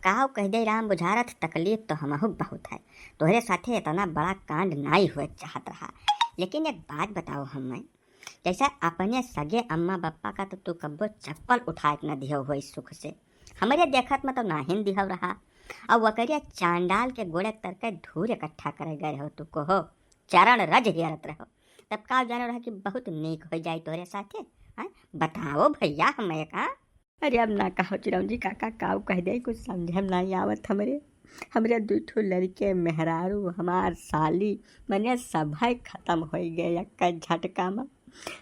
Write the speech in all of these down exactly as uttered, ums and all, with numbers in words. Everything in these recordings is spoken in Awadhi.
काव कह दे राम बुझारथ, तकलीफ तो हमहू बहुत है। तोहरे साथे इतना बड़ा कांड नाई हुए चाहत रहा। लेकिन एक बात बताओ हमें, जैसे अपने सगे अम्मा बप्पा का तो तू कब्बो चप्पल उठाए के न दिहो हो इस सुख से, हमरे देखत में तो नाहिन दिहो रहा। अब वकरिया चांडाल के गोड़े तर के धूर इकट्ठा करे गए हो तू को हो, चरण रज हेरत रहो। तब का जानो रहा कि बहुत नीक हो जाए तोहरे साथे। हाँ, बताओ भैया हमें का। अरे अब ना कहो चिरौंजी काका, काऊ कह दे, कुछ समझे में नहीं आवत हमरे। हमरे दुई ठो लड़के, मेहरारू, हमार साली, मने सभे खत्म हो गए एक झटका में।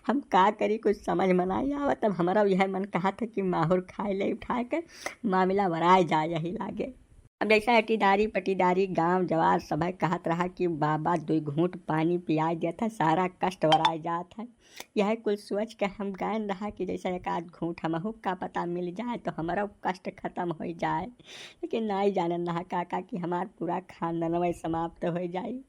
हम का करी, कुछ समझ में नहीं आवत। अब हमारा यह मन कहा था कि माहुर खाए ले उठा के मामला वराए जाए यही लागे। अब जैसे हटीदारी पटीदारी गांव जवार सभे कहत रहा कि बाबा दुई घूंट पानी पियाए देत है, सारा कष्ट वराए जात है। यह कुल सोच के हम गायन रहा कि जैसे एक आध घूंट हमहू का पता मिल जाए तो हमारा कष्ट खत्म हो जाए। लेकिन नाई जानन रहा काका कि हमार पूरा खानदानवे समाप्त हो जाई।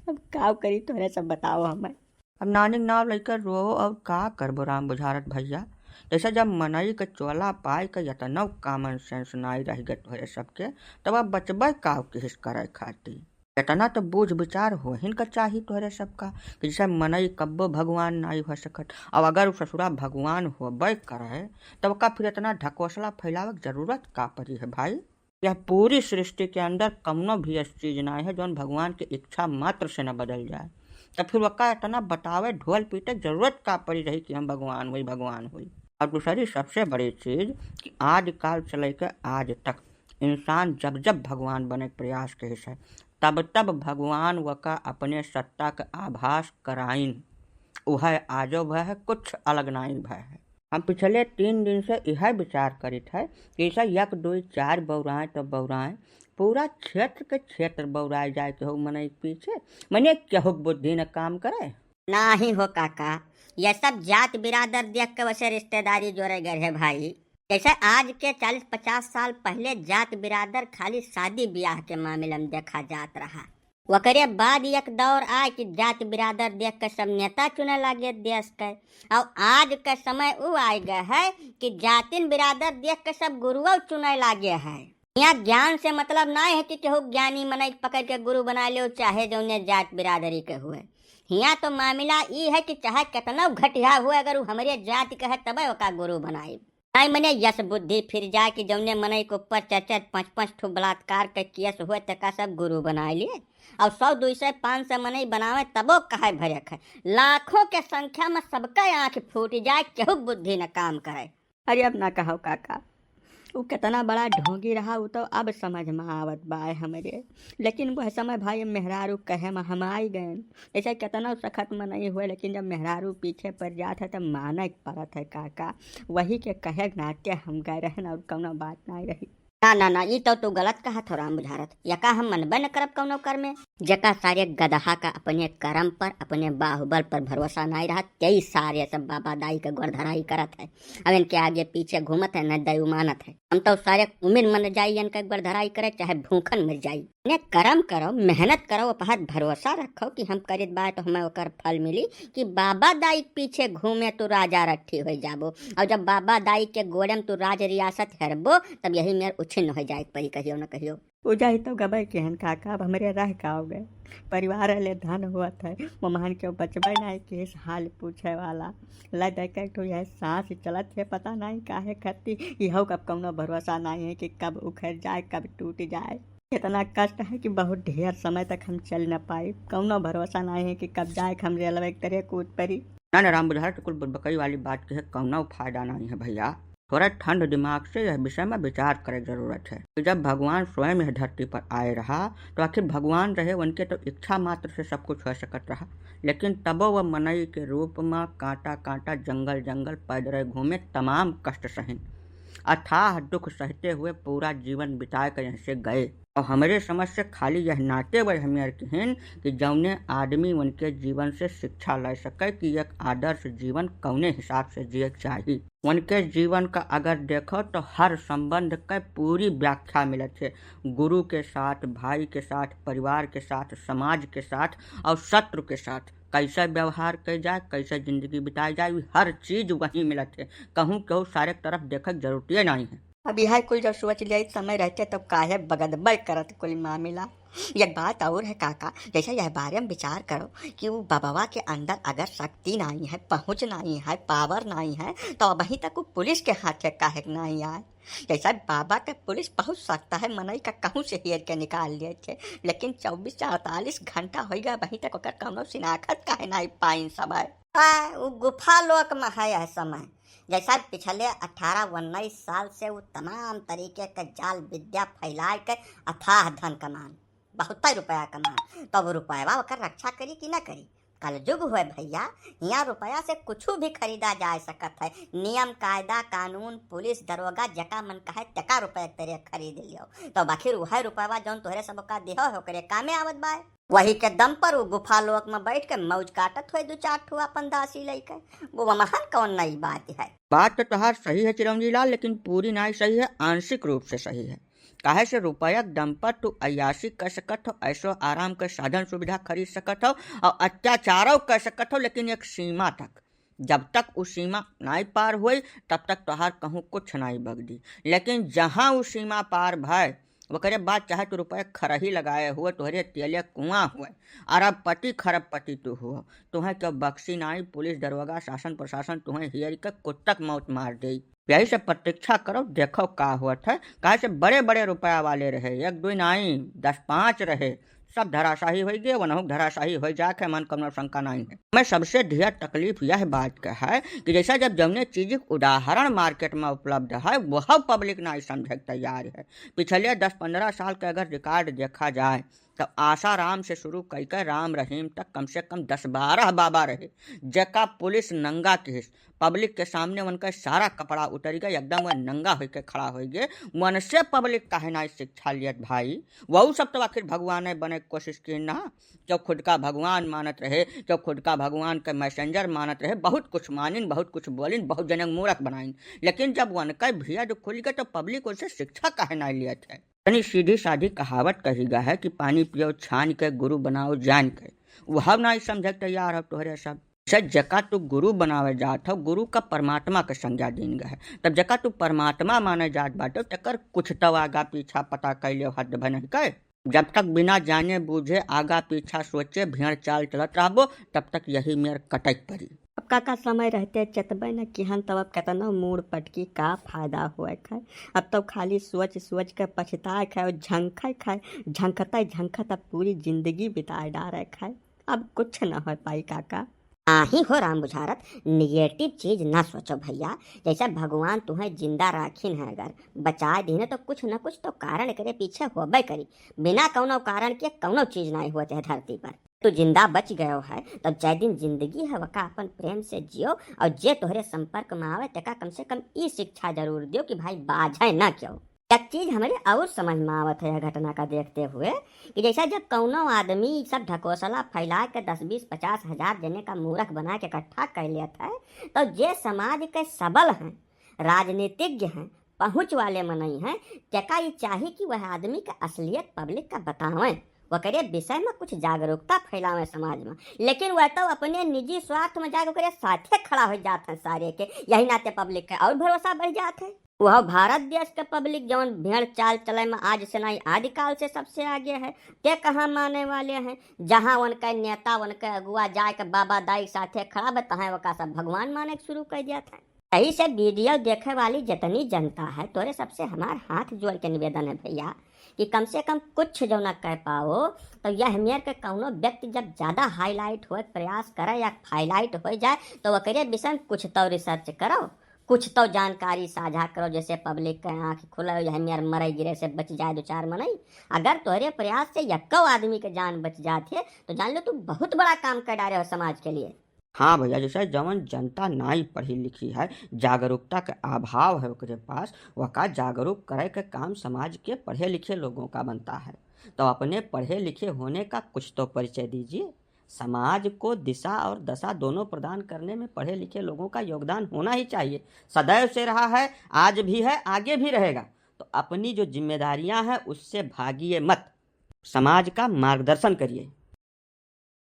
अब काव करी तोहरे सब बताओ हमें। अब नानी के नाव लइके रोओ और का करबो राम बुझारत भैया। जैसे जब मनई के चोला पाए के यतनो common sense नाई रह गए तोहरे सबके, तब अब बचबे काव किहिस करे खातिर। इतना तो बूझ विचार होहिन का चाही तोहरे सबका कि जैसे मनई कब्बो भगवान नाई हो सकत। अब अगर उ ससुरा भगवान होबे करे, तब का फिर इतना ढकोसला फैलावे के जरूरत का पड़ी है भाई? यह पूरी सृष्टि के अंदर कौनो भी ऐसी चीज ना है जौन भगवान के इच्छा मात्र से न बदल जाए। तो फिर वका इतना बतावे, ढोल पीटे जरूरत का पड़ी रही कि हम भगवान हुई, भगवान हुई। और दूसरी सबसे बड़ी चीज कि आदिकाल से लेकर आज तक इंसान जब जब भगवान बने के प्रयास कहिस है, तब तब भगवान वका अपने सत्ता के आभास कराइन। उहै आजो भय है, कुछ अलग नाई भय है। हम पिछले तीन दिन से यह विचार करित है कि ऐसा एक, दो, चार बौराएं तो बौराएं, पूरा क्षेत्र के क्षेत्र बौराए जाए केहू मनई के पीछे, मने केहू के बुद्धि न काम करे। नाही हो काका, यह सब जात बिरादर देख के वैसे रिश्तेदारी जोड़े गए है भाई। जैसे आज के चालीस पचास साल पहले जात बिरादर खाली शादी ब्याह के मामले में देखा जात रहा, ओकरे बाद एक दौर आए कि जात बिरादर देख के सब नेता चुने लागे देश के। और आज के समय उ आए गए है कि जातिन बिरादर देख के सब गुरुओ चुने लागे है। यहाँ ज्ञान से मतलब ना है कि केहू ज्ञानी मनई के पकड़ के गुरु बना ले, चाहे जौने जात बिरादरी के हुए। यहाँ तो मामला ई है कि चाहे कितना घटिया हुए, अगर वो हमरे जाति के है तबे ओका गुरु बनाई। नाई मने यस बुद्धि फिर जाए कि जौने मनई के ऊपर चार चार पाँच पाँच ठो बलात्कार के केस हुए, तेका सब गुरु बनाए लिए। और सौ, दुई सौ, पाँच सौ मनई बनावे, तबो काहे भरे खाए। लाखों के संख्या में सबका आँख फूट जाए, केहू बुद्धि न काम करे। अरे अब ना कहो काका, उ कितना बड़ा ढोंगी रहा, उ तो अब समझ में आवत बा हमरे। लेकिन वह समय भाई मेहरारू कहे में हम आई गए। ऐसे कितना सखत मनई हुए, लेकिन जब मेहरारू पीछे पड़ जात है, तब माने के पड़त है काका। वही के कहे के नाते हम गए रहन और कौनो बात नाई रही। ना, ना, ना, ई तो तू गलत कहत हो राम बुझारत। यका हम मनबे न करब कौनो कर में। जका सारे गदहा का अपने करम पर, अपने बाहुबल पर भरोसा नाई रहा, तेई सारे सब बाबा दाई के गोड़ धराई करत है। अब इनके आगे पीछे घूमत है, न दयु मानत है। हम तो सारे उमिर मन जाई इनके गोड़ धराई करे, चाहे भूखन मर जाई। ने करम करो, मेहनत करो, ओ पर भरोसा रखो कि हम करित बाय तो हमें ओकर फल मिली, कि बाबा दाई के पीछे घूमे तो राजा रट्ठी हो जाबो, और जब बाबा दाई के गोड़े में तू राज रियासत हेरबो, तब यही मेर उछिन्न हो जाए के परी कहियो न कहियो। उ जाई तो गबे केहन काका, अब हमरे रह का हो गए। परिवार ले धन होत है, ममान के बचबे नहीं कि इस हाल पूछे वाला। ला देख के एक ठो यह सांस चलत है, पता नहीं काहे खत्ती, इहो का अब कौनो भरोसा नहीं है कि कब उखड़ जाए, कब टूट जाए। इतना कष्ट है कि बहुत ढेर समय तक हम चल न पाई। कौनो भरोसा नहीं है कि कब जाए के हम रेलवे के तरे कूद पड़ी। ना, ना, राम बुझारत, कुल बुड़बकई वाली बात के कौनो फायदा नहीं है भैया। थोड़ा ठंड दिमाग से यह विषय में विचार करे के जरूरत है कि जब भगवान स्वयं यह धरती पर आए रहा, तो आखिर भगवान रहे, उनके तो इच्छा मात्र से सब कुछ हो सकत रहा, लेकिन तबो वह मनई के रूप में कांटा कांटा, जंगल जंगल पैदल घूमे, तमाम कष्ट सहिन, अथाह दुख सहते हुए पूरा जीवन बिताए के यहाँ से गए। और हमरे समझ से खाली यह नाते वह हमें किहिन कि जौने आदमी उनके जीवन से शिक्षा ले सके कि एक आदर्श जीवन कौने हिसाब से जिए के चाही। उनके जीवन का अगर देखो तो हर संबंध के पूरी व्याख्या मिलत है, गुरु के साथ, भाई के साथ, परिवार के साथ, समाज के साथ और शत्रु के साथ कैसे व्यवहार कइल जाए, कैसे जिंदगी बिताई जाए, उ हर चीज वहीं मिलत है। कहूँ केहू सारे तरफ देखे के जरूरतिये नहीं है। अब यह कुल जब सोच लिया, इस समय रहते तब काहे बगदबड़ करत कुल मामला। एक बात और है काका, जैसे यह बारे में विचार करो कि वो बबवा के अंदर अगर शक्ति नहीं है, पहुँच नहीं है, पावर नहीं है, तो अबहीं तक वो पुलिस के हाथे काहे नहीं आए? जैसा बाबा के पुलिस पहुँच सकता है, मनई का कहूँ से हेर के निकाल लेत है, लेकिन चउबीस से अड़तालीस घंटा होइ गया, अबहीं तक ओकर कौनो शिनाख्त काहे नहीं पाइन सब है? आ, वो गुफा लोक में है यह समय। जैसा पिछले अठारह उन्नीस साल से वो तमाम तरीके के जाल विद्या फैलाए के अथाह धन कमान, बहुते रुपया कमान, तो अब रुपयवा ओकर रक्षा करी कि ना करी? कलजुग हुए भैया, हियाँ रुपया से कुछू भी खरीदा जा सकत है। नियम, कायदा, कानून, पुलिस, दरोगा, जेका मन कहे तेका रुपया के तरे खरीद लियो। तो आखिर उहे रुपयवा जौन तोहरे सबका दिहो है, ओकरे कामे आवत बाय। वही के दम पर वो गुफा लोक में बैठ के मौज काटत हुए दो चार ठो अपन दासी लइके। वो वमहन कौन नई बात है? बात तो तोहार सही है चिरौंजी लाल, लेकिन पूरी नाई सही है, आंशिक रूप से सही है। काहे से रुपया के दम पर तू अय्यासी कर सकत हो, ऐशो आराम के साधन सुविधा खरीद सकत हो और अत्याचारो कर सकत हो, लेकिन एक सीमा तक। जब तक उ सीमा नाई पार होई, तब तक तोहार कहूँ कुछ नाई बगदी। लेकिन जहाँ उ सीमा पार भय, ओकरे बाद चाहे तू रुपया खरही लगाए हुए, तोहरे तेले कुआं हुए, अरबपति खरबपति तू हुआ, तुहें केहू बख्शी नाई, पुलिस, दरोगा, शासन, प्रशासन तुहें हेर के कुत्तक मौत मार देई। यही से प्रतीक्षा करो, देखो का होत है। काहे से बड़े बड़े रुपया वाले रहे, एक दुई नाई, दस पाँच रहे, सब धराशाही होइ गए, वनहु धराशाही होइ जाके मन कौनो शंका नाई है। मैं सबसे ढेर तकलीफ यह बात का है कि जैसा जब जौने चीज के उदाहरण मार्केट में उपलब्ध है, वह पब्लिक नाई समझे के तैयार है। पिछले दस पन्द्रह साल के अगर रिकॉर्ड देखा जाए, तो आसाराम से शुरू कइके राम रहीम तक कम से कम दस बारह बाबा रहे, जेका पुलिस नंगा किहिस। पब्लिक के सामने उनका सारा कपड़ा उतर गया, एकदम वह नंगा होके खड़ा होइ गए। उनसे पब्लिक काहे नाई शिक्षा लियत भाई? वहू सब तो आखिर भगवान बने के कोशिश की ना। जो खुद का भगवान मानत रहे, जो खुद का भगवान के मैसेंजर मानत रहे, बहुत कुछ मानिन, बहुत कुछ बोलिन, बहुत जनक मूर्ख बनाइन, लेकिन जब उनका भेद खुल गया तो पब्लिक उनसे शिक्षा काहे नाई लियत है? तनी सीधी साधी कहावत कही गा है कि पानी पियो छान के, गुरु बनाओ जान के। वह नाई समझे के तैयार हो तोहरे सब। से जेका तू गुरु बनावे जात हो, गुरु का परमात्मा के संज्ञा दीन गा है। तब जेका तू परमात्मा माने जात बाटे, तेकर कुछ तो आगा पीछा पता कैले हद भनक के। जब तक बिना जाने बूझे आगा पीछा सोचे भेड़ चाल चलत रहबो, तब तक यही मेर कटक पड़ी। अब काका समय रहते चेतबे न किहन, तब अब केतनो मूड़ पटकी का फायदा होए खाए। अब तो खाली सोच सोच के पछताए खाए और झंखे खाए, झंखते झंखत अब पूरी जिंदगी बिताए डारे खाए। अब कुछ न हो पाई काका। आही हो राम बुझारत, निगेटिव चीज ना सोचो भैया। जैसे भगवान तुम्हें जिंदा राखिन है, अगर बचाए दीने तो कुछ न कुछ तो कारण करे पीछे होबे करी। बिना कौनो कारण के कौनो चीज नाई होत है धरती पर। तू जिंदा बच गयो है, तब जय दिन जिंदगी है वका अपन प्रेम से जियो, और जे तोहरे संपर्क में आवे तेका कम से कम ई शिक्षा जरूर दियो कि भाई बाझे ना क्यों। एक चीज हमरे और समझ में आवत है यह घटना का देखते हुए कि जैसा जब कौनो आदमी सब ढकोसला फैला के दस बीस पचास हजार जने का मूर्ख बना के इकट्ठा कर लेत है, तो जे समाज के सबल हैं, राजनीतिज्ञ हैं, पहुँच वाले मनई हैं, तेका ई चाही कि वह आदमी के असलियत पब्लिक का बतावें, ओकरे विषय में कुछ जागरूकता फैलावें समाज में। लेकिन वह तो अपने निजी स्वार्थ में जाके ओकरे साथे खड़ा हो जात हैं सारे के, यही नाते पब्लिक के और भरोसा बढ़ जात है। वह भारत देश के पब्लिक जौन भेड़ चाल चले में आज से नहीं, आदिकाल से सबसे आगे है, ते कहाँ माने वाले हैं? जहाँ उनके नेता, उनके अगुआ जाए के बाबा दाई के साथे खड़ा बे, तहाँ ओका सब भगवान माने के शुरू कर दिया था। यही से वीडियो देखे वाली जितनी जनता है, तोरे सबसे हमार हाथ जोड़ के निवेदन है भैया कि कम से कम कुछ जो ना कह पाओ, तो यह मेर के कौनो व्यक्ति जब ज्यादा हाईलाइट होए के प्रयास करे या हाईलाइट हो जाए, तो ओकरे विषय में कुछ तो रिसर्च करो, कुछ तो जानकारी साझा करो, जैसे पब्लिक के आँख खुले, यह मेर मरे गिरे से बच जाए दो चार मनई। अगर तोहरे प्रयास से यक्को आदमी के जान बच जात है, तो जान लो तू बहुत बड़ा काम कर डारे हो समाज के लिए। हाँ भैया, जैसे जवन जनता नाई पढ़ी लिखी है, जागरूकता के अभाव है ओकरे पास, वका जागरूक करे के काम समाज के पढ़े लिखे लोगों का बनता है। तो अपने पढ़े लिखे होने का कुछ तो परिचय दीजिए। समाज को दिशा और दशा दोनों प्रदान करने में पढ़े लिखे लोगों का योगदान होना ही चाहिए। सदैव से रहा है, आज भी है, आगे भी रहेगा। तो अपनी जो जिम्मेदारियां हैं, उससे भागिए मत, समाज का मार्गदर्शन करिए।